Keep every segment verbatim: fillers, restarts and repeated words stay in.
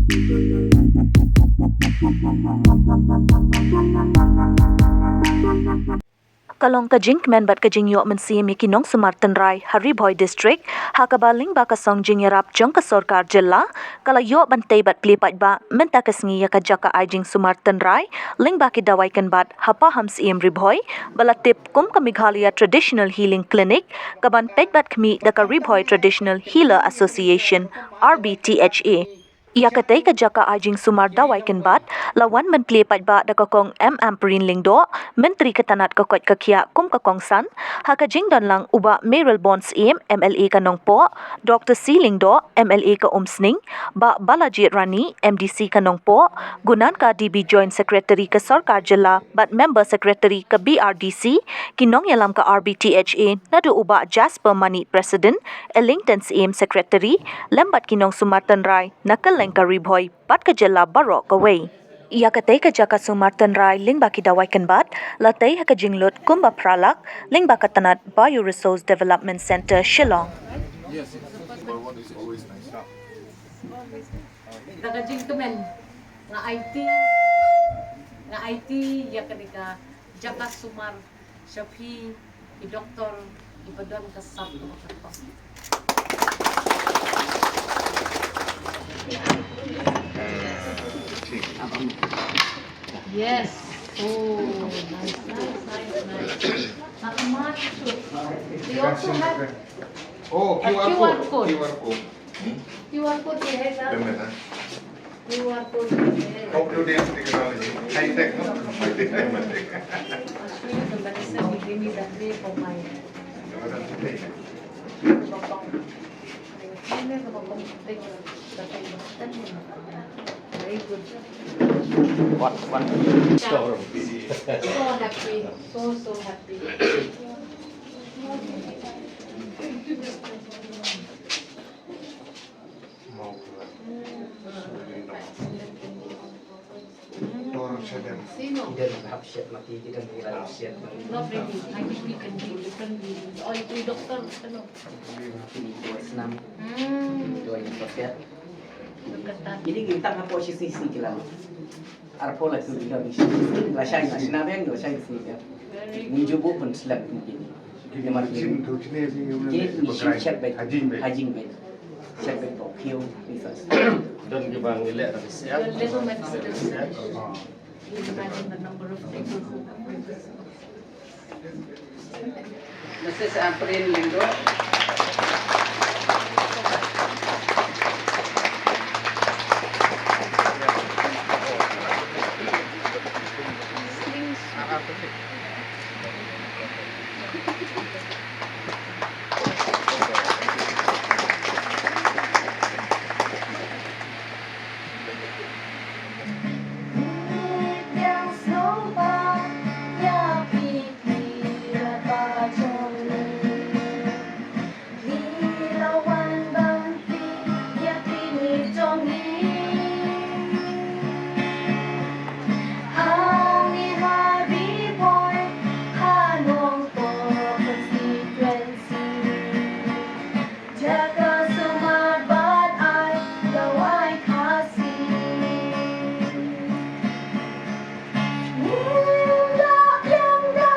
Ka long ka jingkmen bad ka jingïoh mynsiem ïa ki nongsumar tynrai ha Ri Bhoi District, ha kaba lyngba ka song jingïarap jong ka sorkar jylla, ka la ïoh ban tei bad plie paidbah mynta ka sngi ïa ka jaka ai jingsumar tynrai lyngba ki dawai kynbat ha Pahamsyiem Ri Bhoi, ba la tip kum ka Meghalaya Traditional Healing Clinic, kaban peit bad khmih da ka Ri Bhoi Traditional Healer Association, R B T H A. Ïa katei ka jaka ai jingsumar dawai kynbat la wan ban plie paidbah da ka Kong M Ampareen Lyngdoh, Myntri ka tnat ka koit ka khiah kum ka kongsan, ha ka jingdon lang u Bah Mayralborn Syiem, M L A ka Nongpoh, Doctor C Lyngdoh, M L A ka Umsning, Bah Balajied Rani, M D C ka Nongpoh, Gunanka D B, Joint Secretary ka sorkar jylla bad Member Secretary ka B R D C, ki nongïalam ka R B T H A, naduh u Bah Jasper Mani, President, Ellington Syiem, Secretary, lem bad ki nongsumar tynrai na kylleng ka Ri Bhoi bad ka jylla baroh kawei. Ïa katei ka jaka sumar tynrai lyngba ki dawai kynbat la tei ha ka jinglut kumba phra lak lyngba ka tnat Bio Resource Development Centre, Shillong. Yes, yes. Forward is always nice. Da ka jingkmen, nga aiti, nga aiti ïa kane ka jaka sumar sha phi ki doktor kiba don ka sap kaba kyrpang. Yes. Oh, nice, nice, nice, nice. Not much. They also have Oh, a Q R code. Q R code. Q R code. Hmm? Q R code they have, sir. Payment, huh? Q R code they have. Up to date technology. High tech, no? High tech, high tech. I'll show you the medicine he gave me that day for my Very good. One, one. So happy, so, so happy. Tor shadem. Ki don hap shet ma ki, ki don ki la shet. Not really. I think we can do differently. Oh, you do doctor, ano? Ki don snam. Hmm. Ki don soket. Ini ki tang hapoh shisngi shisngi ki la. Arphew la tu ki don shisngi. La shai na shina beng, la shai shisngi beng. Very good. Mun jubu pun slem ki. Ki ni shisngi shet beng. Hajing beng. Hajing beng. Shet beng to khiu ni sa. Don ki bang ilek na bisiak. Your liver metabolism. You imagine the number of people who have this. Missus Ampareen Lyngdoh. Jaka sumar bad ai dawai Khasi. Ngim da biang da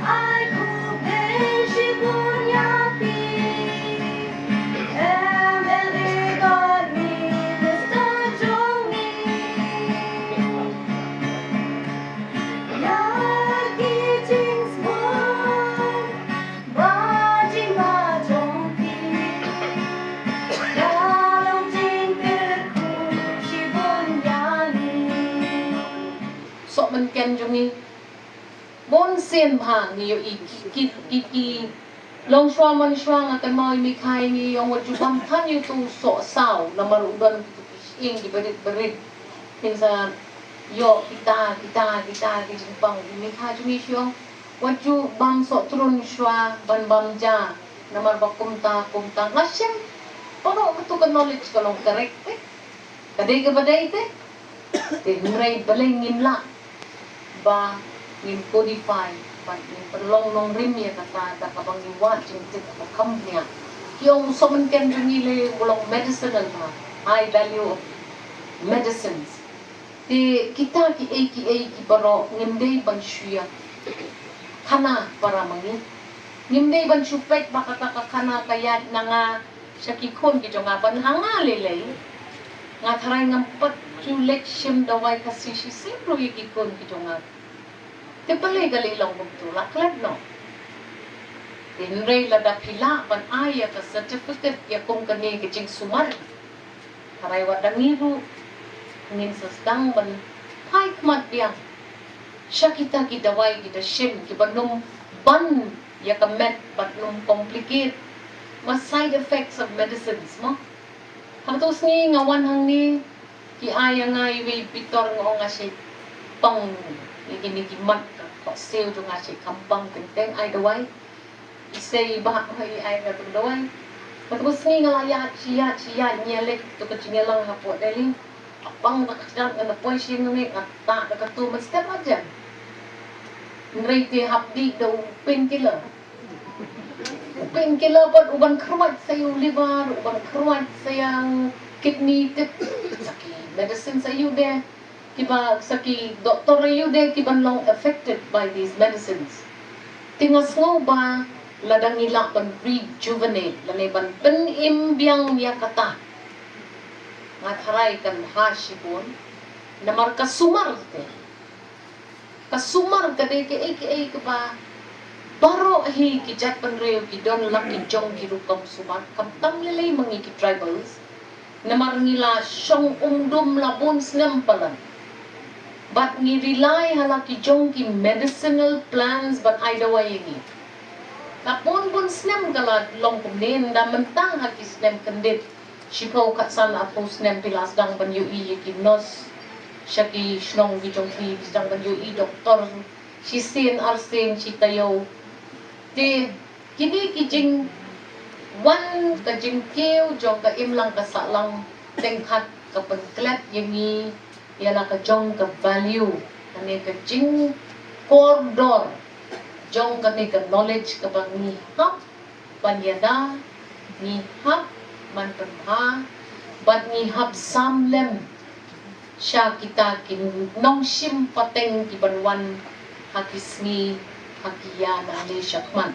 ai khublei shibun ïa phi, M L A bad Minister jong ngi. Ïa ki jingsngew Ba jingma jong phi, ka long jingkyrkhu shibun ïa ngi. Sohmynken jong ngi. Bun sien bha ngi ïohi ki, ki, ki, ki longshuwa manshuwa nga kynmaw i Mikha i ngi ong wat ju bam than ïa uto u soh saw namar u don kito ki shyieng kiba rit ba rit. Phin sa ïoh kita, kita, kita ki jingpang. I Mikha jong ngi shu ong wat ju bam soh trun shuwa ban bam ja. Namar ba kumta, kumta. Nga shem. Baroh katu ka knowledge ka long correct te. Ka dei kaba dei te. Te hynrei balei ngim lah ba ngin codify, ba ngin pynlong nongrim ïa kata da kaba ngi wad jingtip ba kham bniah. Ki ong u sohmynken jong ngi lei u long medicinal ba high value of medicines. Te kita kiei kiei ki baroh ngim dei ban shu ïa khana para ma ngi. Ngim dei ban shu peit ba kata ka khana ka ïaid na nga sha ki khun ki jong nga ban ha nga lei lei. Nga tharai ngam pat ju leit shim dawai Khasi shisien ruh ïa ki khun ki jong nga. Te balei ka lei long kumtu, la klet noh. Te hynrei lada phi lah ban ai ïa ka certificate ïa kum kane ka jingsumar. Tharai wat da ngi ruh ngin sa sdang ban phai khmat biang sha kita ki dawai ki da shim kiba nym ban ïa ka met bad nym complicate ma side effects of medicines mo. Hangtu sngi nga wan hangne ki ai ïa nga iwei i bitor, nga ong nga shait pang ïa kine ki mat ka khohsiew jong nga, shait kham pang, teng teng ai dawai. I sei i bah, i ai nga tu dawai. Hangtu sngi nga la ïaid shi ïaid shi ïaid, nga leit tu ka jingïalang hapoh Delhi. Pang da ka kjat, nga da poi sha ïing, nga tah da katu mynstep, la jem. Hynrei te hap dih da u painkiller. U painkiller pat u ban khrwat sa ïa u liver, u ban khrwat sa ïa u kidney, te sa ki medicine sa ïa u de kiba, sa ki doktor ïa u de kiban long affected by these medicines. Te nga sngew ba lada ngi lah ban rejuvenate lane ban pynim biang ïa kata, nga tharai kan bha shibun. Namar ka sumar te, ka sumar ka dei kaei kaei kaba baroh hi ki jaitbynriew ki don la ki jong ki rukom sumar, khamtam lei lei ma ngi ki tribals. Namar ngi la shong um dum la bun snem palat, bad ngi rely ha la ki jong ki medicinal plants ban ai dawai ïa ngi. La bun bun snem ka la long kumne, ynda mynta ha ki snem kyndit, shiphew khatsan arphew snem phi la sdang ban ïohi ïa ki nurse sha ki shnong ki jong phi, phi sdang ban ïohi doktor shisien arsien shi taïew. Te kine ki jingwan ka jingkiew jong ka imlang ka sahlang teng khat ka pynklet ïa ngi ïa la ka jong ka value, kane ka jingkordor jong kane ka knowledge kaba ngi hap ban ïada, ngi hap ban pynbha, bad ngi hap sam lem sha kita ki nongshim pateng kiban wan ha ki sngi, ha ki ïa nangne shakhmat.